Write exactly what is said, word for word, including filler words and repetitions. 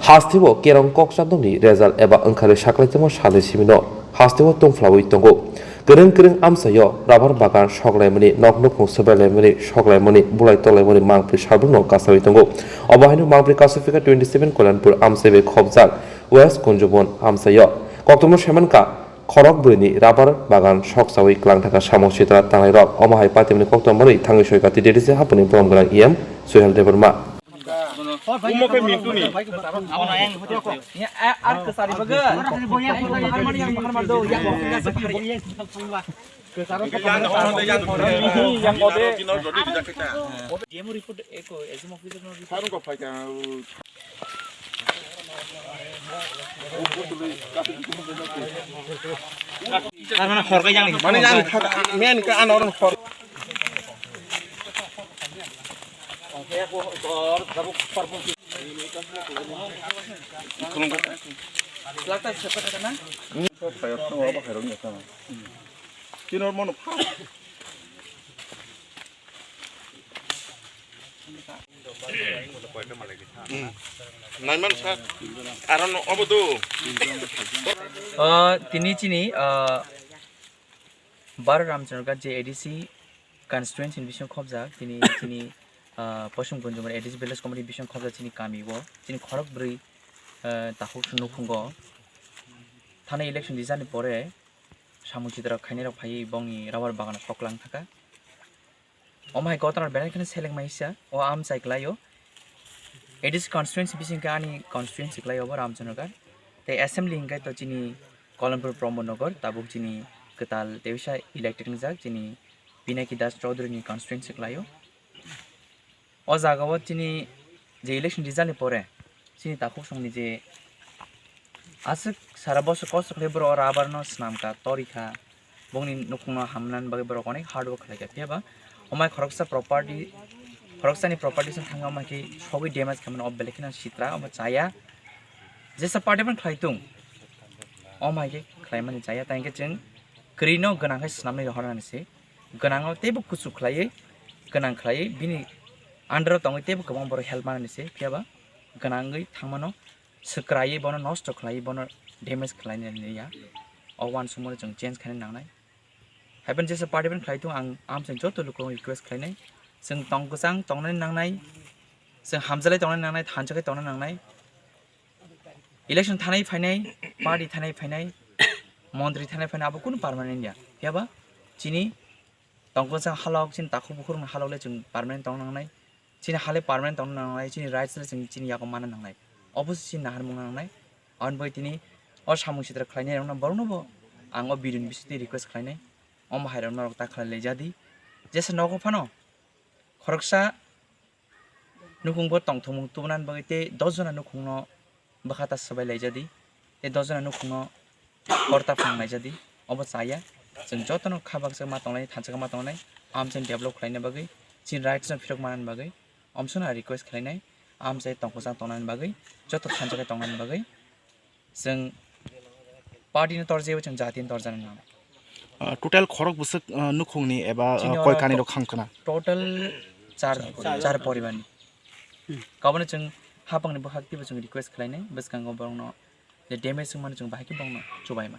Hasteo kerong kok chandokni result eba wngkharwi saklaitongma salni simino hasteo tongphlawi tongo. Kwrwng kwrwng amchaio rubber bagan soklaimani, nok nukhung swbailaimani, soklaimani, bulai tolaimani mangpri salbrumno kasawi tongo. Obo haino mangpri kasaphika twenty seven Kalyanpur amchai bai khopjak West Kunjubon amchaio. Koktwma saimankha, khorok bwrwini rubber bagan soksawi kwlangthaka samung sitra tangnairok. Omo hai patimani koktwma manwi thangwi soika T D D C hapuni borom gwnang E M Suhel Debbarma. Omo khe Mintu ni. D M O report eko, S D M officer no report. Mane yang kha, men ka ano orang hor. Lata sepa kana? Kino mono pha. Naiman sa. Aron obo do. Ah, tini chini, ah, Bar Ramchandra Ghat je A D C constituency ni bising khobjak, tini chini, ah, Poshung Gunjumar A D C village committee bising khobjak chini kami o, chini khorok bwrwi, ah, takhuk nukhungo. Thani election rijani pore samung sitra khainai rok phaiwi bongni rubber bagano soklang thaka. Omo hai kotor belai kheno seleng maisa o amchai kwlaio. A D C constituency bising khe ani constituency kwlaio bo Ramchandra Ghat. Tei assembly hingkhe to chini Kalanpur Pramod Nagar, tabuk chini kwtal tei bisa elected wngjak chini Pinaki Das Chaudhary ni constituency kwlaio. O jaga o chini je election result ni pore chini takhuk songni je aswk sara bosor kosto khlai borok o rubber no swnam kha, tori kha, bongni nukhung no hamnani bagwi borok onek hard work khlai kha. Phiya ba omai khoroksa property, khoroksa ni property song thangwi omai khe sogwi damage khaimani o belai kheno sitra omo chaya. Jesa party ban khlai tung, omai khe khlaimani chaya, tei hwnkhe chwng kwrwi no gwnang khe swnamwi rohornani se. Gwnang o teibo kuchuk khlaiwi, gwnang khlaiwi bini under o tongwi teibo kwbang borok help manani se, phiya ba gwnangwi thangmano swkraiwi bono nosto khlaiwi bono damage khlainani ya. O uansukmano chwng change khaina nangnai. Haiphano jesa party ban khlai tongo, ang amchai joto lukurokno request khlainai, chwng tong kwchang tongnani nangnai, chwng hamjalai tongnani nangnai, thansa khe tongna nangnai. Election thanai phainai, party thanai phainai, montri thanai phainai, abo kunu permanent ya. Phiya ba chini tongkwchang halok, chini takhuk bukhuk rokni halok le chwng permanent tong nangnai. Chini ha le permanent tong nangnai, chini rights le chwng chini yago mana nangnai. Obo se chini naharmung nangnai. Aboni bagwi tini o samung sitra khlainai rokno borokno bo ang o video ni bisingtwi request khlainai. Omo hai rok norok ta khlai lai jadi. Jesa nogo phano khoroksa nukhung bo tongthokmung tubunani bagwi tei dos jona nukhungno bwkha ta swbai laijadi, tei dos jona nukhungno hor ta phang laijadi. Obo chaya, chwng jotono kha baksa ma tongnai, thansa khe ma tongnai, amchaini develop khlaina bagwi, chini rights no phirok manani bagwi, amswkno request khlainai, amchai tongkwchang tongnani bagwi, joto thansa khe tongnani bagwi. Chwng party no torjaiwi chwng jati no torjana nango. Ah, total khorok bwswk, ah, nukhungni eba, ah, Chini koi oro kanwi to-, rok khang khna? Total char, char poribarni. Kabono chwng hapangni bwkhak twibo chwng request khlainai, bwskango borokno je damage wngmani chwng bahai khe borokno chubaima.